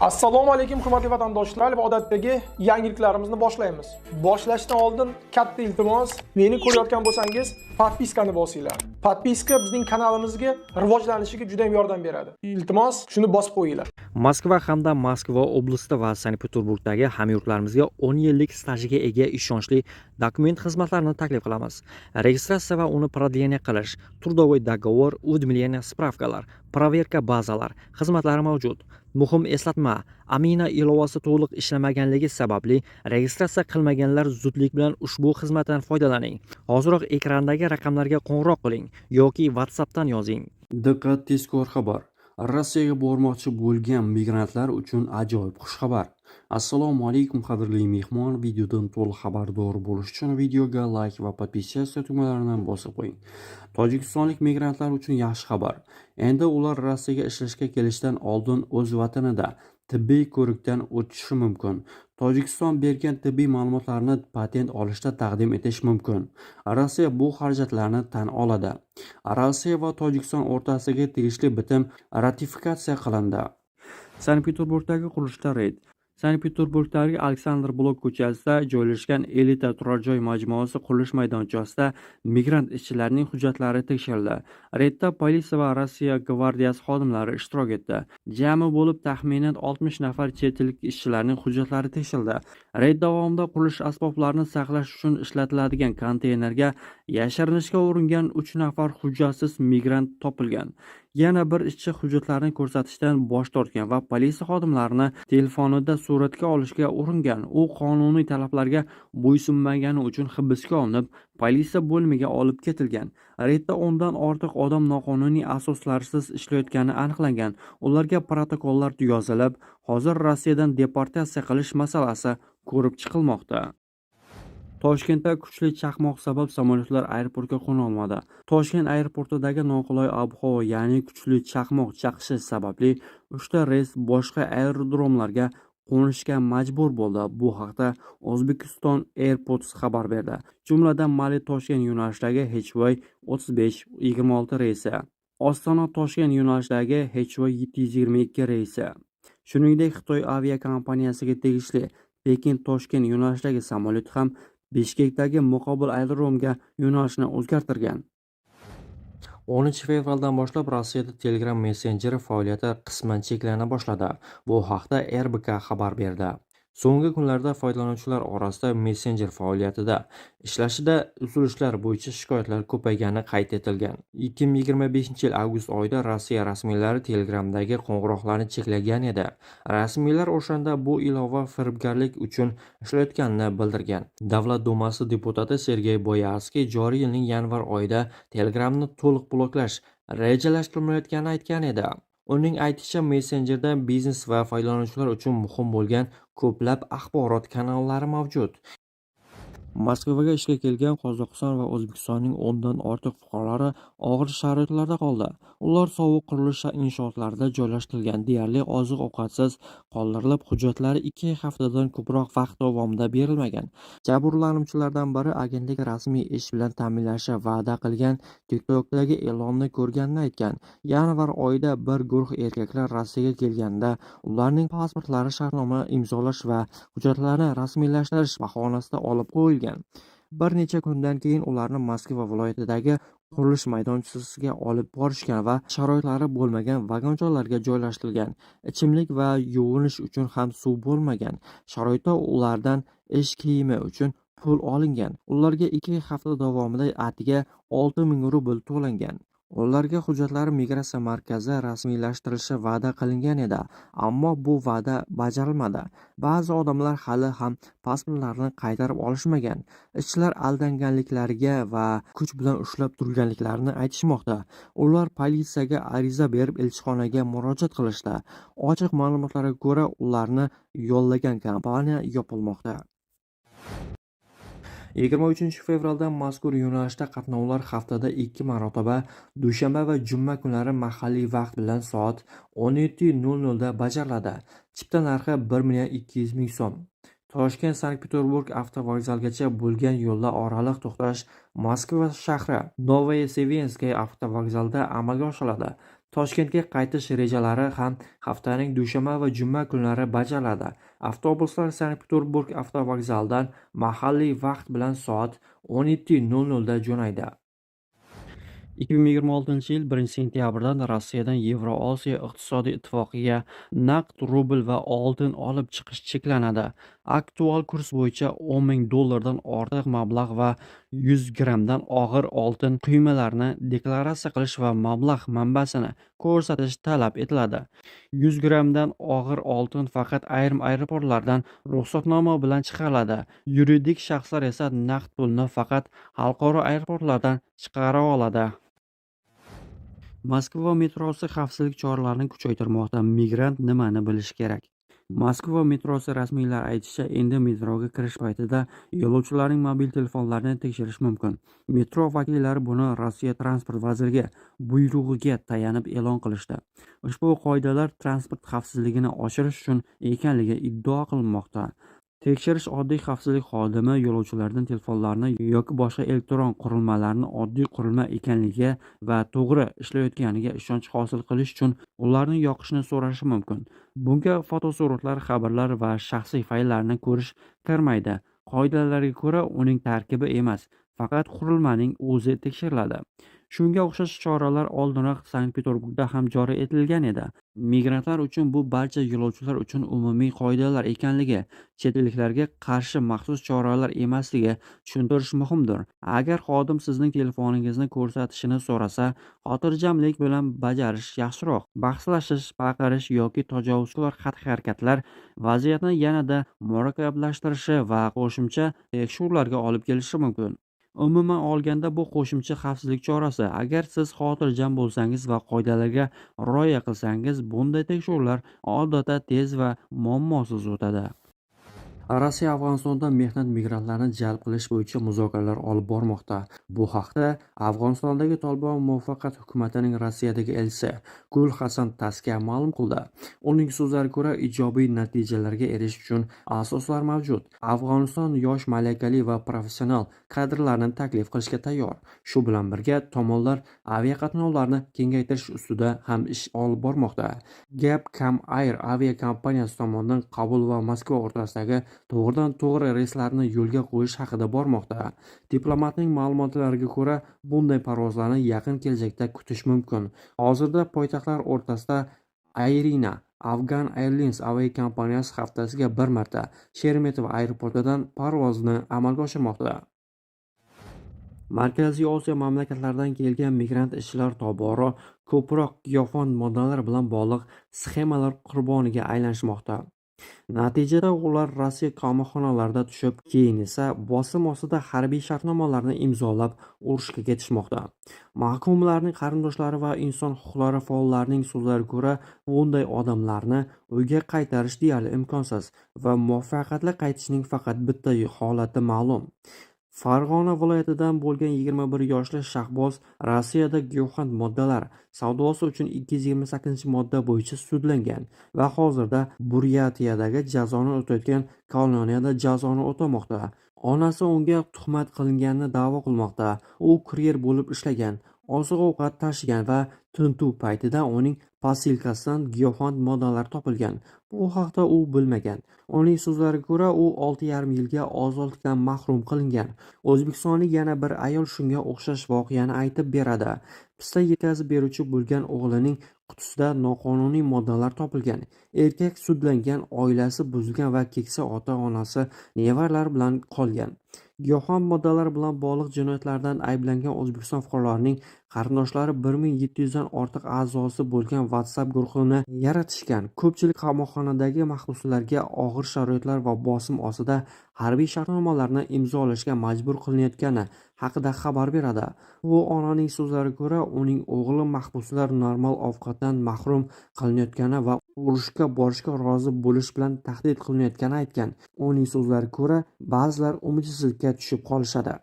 Assalomu alaykum, hurmatli vatandoshlar, va odatdagi yangiliklarimizni boshlaymiz. Boshlashdan oldin katta iltimos, meni ko'rayotgan bo'lsangiz, подписка ni bosinglar. Подписка bizning kanalimizga rivojlanishiga juda ham yordam beradi. Iltimos, shuni bosib qo'yinglar. Moskva hamda Moskva oblasti va Sankt-Peterburgdagi hamyurtlarimizga 10 yillik stajiga ega ishonchli dokument xizmatlarini taklif qilamiz. Registratsiya va uni продление qilish, трудовой договор, уведомление, справка lar, проверка bazalar xizmatlari mavjud. Muhim eslatma: Amina ilovasi to'liq ishlamaganligi sababli registratsiya qilmaganlar zudlik bilan ushbu xizmatdan foydalaning. Hoziroq ekrandagi raqamlarga qo'ng'iroq qiling yoki WhatsAppdan yozing. Diqqat, tezkor xabar! Rossiyaga bormoqchi bo'lgan migrantlar uchun ajoyib xushxabar. Assalomu alaykum, qadrli mehmon. Videodan to'liq xabardor bo'lish uchun videoga layk va подписаться tugmalarini bosib qo'ying. Tojikistonlik migrantlar uchun yaxshi xabar. Endi ular Rossiyaga ishlashga kelishdan oldin o'z vatanida tibbiy ko'rikdan o'tishi mumkin. Tojikiston bergan tibbiy ma'lumotlarni patent olishda taqdim etish mumkin. Rossiya bu xarajatlarni tan oladi. Rossiya va Tojikiston o'rtasidagi tegishli bitim ratifikatsiya qilindi. Sankt-Peterburgdagi qurilishda reyd. Sankt-Peterburgdagi Aleksandr Blok ko'chasida joylashgan Elita turar joy majmuasi qurilish maydonchasida migrant ishchilarning hujjatlari tekshirildi. Reydda politsiya va Rossiya gvardiyasi xodimlari ishtirok etdi. Jami bo'lib taxminan 60 nafar chet ellik ishchilarning hujjatlari tekshirildi. Reyd davomida qurilish asboblarini saqlash uchun ishlatiladigan konteynerga yashirinishga uringan 3 nafar hujjatsiz migrant topilgan. Yana bir ishchi hujjatlarini ko'rsatishdan bosh tortgan va politsiya xodimlarini telefonida suratga olishga uringan. U qonuniy talablarga bo'ysunmagani uchun hibsga olinib, politsiya bo'limiga olib ketilgan. Reydda 10 dan ortiq odam noqonuniy asoslarsiz ishlayotgani aniqlangan. Ularga protokollar yozilib, hozir Rossiyadan deportatsiya qilish masalasi ko'rib chiqilmoqda. Toshkentda kuchli chaqmoq sabab samolyotlar aeroportga qo'na olmadi. Toshkent aeroportidagi noqulay ob-havo, ya'ni kuchli chaqmoq chaqishi sababli uchta reys boshqa aerodromlarga qo'nishga majbur bo'ldi. Bu haqda Uzbekistan Airports xabar berdi. Jumladan, Mali Toshkent yo'nalishidagi HY 3526 reysi, Ostona Toshkent yo'nalishidagi HY 722 reysi, shuningdek, Xitoy aviakompaniyasiga tegishli Pekin Toshkent yo'nalishidagi samolyot ham Bishkekdagi muqobil aerodromga yo'nalishini o'zgartirgan. 10 fevraldan boshlab Rossiyada Telegram messenjeri faoliyati qisman cheklana boshladi. Bu haqda RBK xabar berdi. So'nggi kunlarda foydalanuvchilar orasida messenjer faoliyatida ishlashida uzilishlar bo'yicha shikoyatlar ko'paygani qayd etilgan. 2025-yil avgust oyida Rossiya rasmiylari Telegramdagi qo'ng'iroqlarni cheklagan edi. Rasmiylar o'shanda bu ilova firibgarlik uchun ishlayotganini bildirgan. Davlat dumasi deputati Sergey Boyarskiy joriy yilning yanvar oyida Telegramni to'liq bloklash rejalashtirilayotganini aytgan edi. Uning aytishicha, messenjerda biznes va foydalanuvchilar uchun muhim bo'lgan ko'plab axborot kanallari mavjud. Moskvaga ishga kelgan Qozog'iston va O'zbekistonning 10 dan ortiq fuqarolari og'ir sharoitlarda qoldi. Ular sovuq qurilish inshootlarida joylashtirilgan, deyarli oziq-ovqatsiz qoldirilib, hujjatlari 2 haftadan ko'proq vaqt davomida berilmagan. Jabrlanuvchilardan biri agentlik rasmiy ish bilan ta'minlashi va'da qilgan TikTok'dagi e'lonni ko'rganini aytgan. Yanvar oyida bir guruh erkaklar Rossiyaga kelganda, ularning pasportlari shartnoma imzolash va hujjatlarni rasmiylashtirish bahonasida olib qo'yilgan. Bir necha kundan keyin ularni Moskva viloyatidagi qurilish maydonchasiga olib borishgan va sharoitlari bo'lmagan vagonchalarga joylashtirilgan. Ichimlik va yuvinish uchun ham suv bo'lmagan sharoitda ulardan ish kiyimi uchun pul olingan. Ularga 2 hafta davomida atigi 6000 rubl to'langan. Ularga hujjatlari migratsiya markazida rasmiylashtirilishi va'da qilingan edi, ammo bu va'da bajarilmadi. Ba'zi odamlar hali ham pasportlarini qaytarib olishmagan. Ishchilar aldanganliklariga va kuch bilan ushlab turganliklarini aytishmoqda. Ular politsiyaga ariza berib, elchixonaga murojaat qilishdi. Ochiq ma'lumotlarga ko'ra, ularni yollagan kompaniya yopilmoqda. 23 fevraldan mazkur yo'nalishda qatnovlar haftada ikki marotaba, dushanba va juma kunlari mahalliy vaqt bilan soat 17:00 da bajariladi. Chipta narxi 1 million 200 ming so'm. Toshkent Sankt-Peterburg avtovokzalgacha bo'lgan yo'lda oraliq to'xtash Moskva shahri Novosibirsk avtovokzalida amalga oshiriladi. Toshkentga qaytish rejalari ham haftaning dushanba va juma kunlari bajariladi. Avtobuslar Sankt-Peterburg avtovokzalidan mahalliy vaqt bilan soat 17:00 da jo'naydi. 2026-yil 1-sentyabrdan Rossiyadan Yevrosiyo iqtisodiy ittifoqiga naqd rubl va oltin olib chiqish cheklanadi. Aktual kurs bo'yicha 10 ming dollardan ortiq mablag' va 100 grammdan og'ir oltin quymalarni deklaratsiya qilish va mablag' manbasini ko'rsatish talab etiladi. 100 grammdan og'ir oltin faqat ayrim aeroportlardan ruxsatnoma bilan chiqariladi. Yuridik shaxslar esa naqd pulni faqat xalqaro aeroportlardan chiqara oladi. Moskva metrosi xavfsizlik choralarini kuchaytirmoqda. Migrant nimani bilishi kerak? Moskva metrosi rasmiylari aytishicha, endi metroga kirish paytida yo'lovchilarning mobil telefonlarini tekshirish mumkin. Metro vakillari buni Rossiya transport vazirligi buyrug'iga tayanib e'lon qilishdi. Ushbu qoidalar transport xavfsizligini oshirish uchun ekanligi iddao qilinmoqda. Tekshirish oddiy xavfsizlik xodimi yo'lovchilardan telefonlarni yoki boshqa elektron qurilmalarni oddiy qurilma ekanligiga va to'g'ri ishlayotganiga ishonch hosil qilish uchun ularni yoqishni so'rashi mumkin. Bunga fotosuratlar, xabarlar va shaxsiy fayllarni ko'rish kirmaydi. Qoidalarga ko'ra, uning tarkibi emas, faqat qurilmaning o'zi tekshiriladi. Shunga o'xshash choralar oldinroq Sankt-Peterburgda ham joriy etilgan edi. Migrantlar uchun bu barcha yo'lovchilar uchun umumiy qoidalar ekanligi, chet elliklarga qarshi maxsus choralar emasligi tushuntirish muhimdir. Agar xodim sizning telefoningizni ko'rsatishini so'rasa, xotirjamlik bilan bajarish yaxshiroq. Bahslashish, baqirish yoki tajovuzkor xatti-harakatlar vaziyatni yanada murakkablashtirishi va qo'shimcha tekshiruvlarga olib kelishi mumkin. Umuman olganda, bu qo'shimcha xavfsizlik chorasi. Agar siz xotirjam bo'lsangiz va qoidalarga rioya qilsangiz, bunday tekshiruvlar odatda tez va muammosiz o'tadi. Rossiya Afg'onistonda mehnat migrantlarini jalb qilish bo'yicha muzokaralar olib bormoqda. Bu haqda Afg'onistondagi Tolibon muvaqqat hukumatining Rossiyadagi elchisi Gul Hasan Taska ma'lum qildi. Uning so'zlariga ko'ra, ijobiy natijalarga erishish uchun asoslar mavjud. Afg'oniston yosh, malakali va professional kadrlarni taklif qilishga tayyor. Shu bilan birga, tomonlar aviaqatnovlarni kengaytirish ustida ham ish olib bormoqda. Gap Kam Air aviakompaniyasi tomonidan Qabul va Moskva o'rtasidagi to'g'ridan-to'g'ri reyslarni yo'lga qo'yish haqida bormoqda. Diplomatning ma'lumotlariga ko'ra, bunday parvozlarni yaqin kelajakda kutish mumkin. Hozirda poytaxtlar o'rtasida Airina Afghan Airlines aviakompaniyasi haftasiga bir marta Sheremetyevo aeroportidan parvozni amalga oshirmoqda. Markaziy Osiyo mamlakatlaridan kelgan migrant ishchilar tobora ko'proq giyohvand moddalar bilan bog'liq sxemalar qurboniga aylanishmoqda. Natijada ular Rossiya qamoqxonalarida tushib, keyin esa bosim ostida harbiy shartnomalarni imzolab, urushga ketishmoqda. Mahkumlarning qarindoshlari va inson huquqlari faollarining so'zlariga ko'ra, bunday odamlarni uyga qaytarish deyarli imkonsiz va muvaffaqiyatli qaytishning faqat bitta holati ma'lum. Farg'ona viloyatidan bo'lgan 21 yoshli Shahboz Rossiyada giyohvand moddalar savdosi uchun 228-modda bo'yicha sudlangan va hozirda Buryatiyadagi jazoni o'tayotgan koloniyada jazoni o'tamoqda. Onasi unga tuhmat qilinganini da'vo qilmoqda. U kuryer bo'lib ishlagan, oziq-ovqat tashigan va tintuv paytida uning posilkasidan giyohvand moddalar topilgan. Bu haqda u bilmagan. Uning so'zlariga ko'ra, u 6,5 yilga ozodlikdan mahrum qilingan. O'zbekistonlik yana bir ayol shunga o'xshash voqeani aytib beradi. Pista yetkazib beruvchi bo'lgan o'g'lining qutisida noqonuniy moddalar topilgan. Erkak sudlangan, oilasi buzilgan va keksa ota-onasi nevaralari bilan qolgan. Giyohvand moddalar bilan bog'liq jinoyatlardan ayblangan O'zbekiston fuqarolarining qarindoshlari 1700 dan ortiq a'zosi bo'lgan WhatsApp guruhini yaratishgan. Ko'pchilik qamoqxonadagi mahbuslarga og'ir sharoitlar va bosim ostida harbiy shartnomalarni imzolashga majbur qilinayotgani haqida xabar beradi. Bu onaning so'zlariga ko'ra, uning o'g'li mahbuslar normal ovqatdan mahrum qilinayotgani va urushga borishga rozi bo'lish bilan tahdid qilinayotganini aytgan. Uning so'zlariga ko'ra, ba'zilar umidsizlikka tushib qolishadi.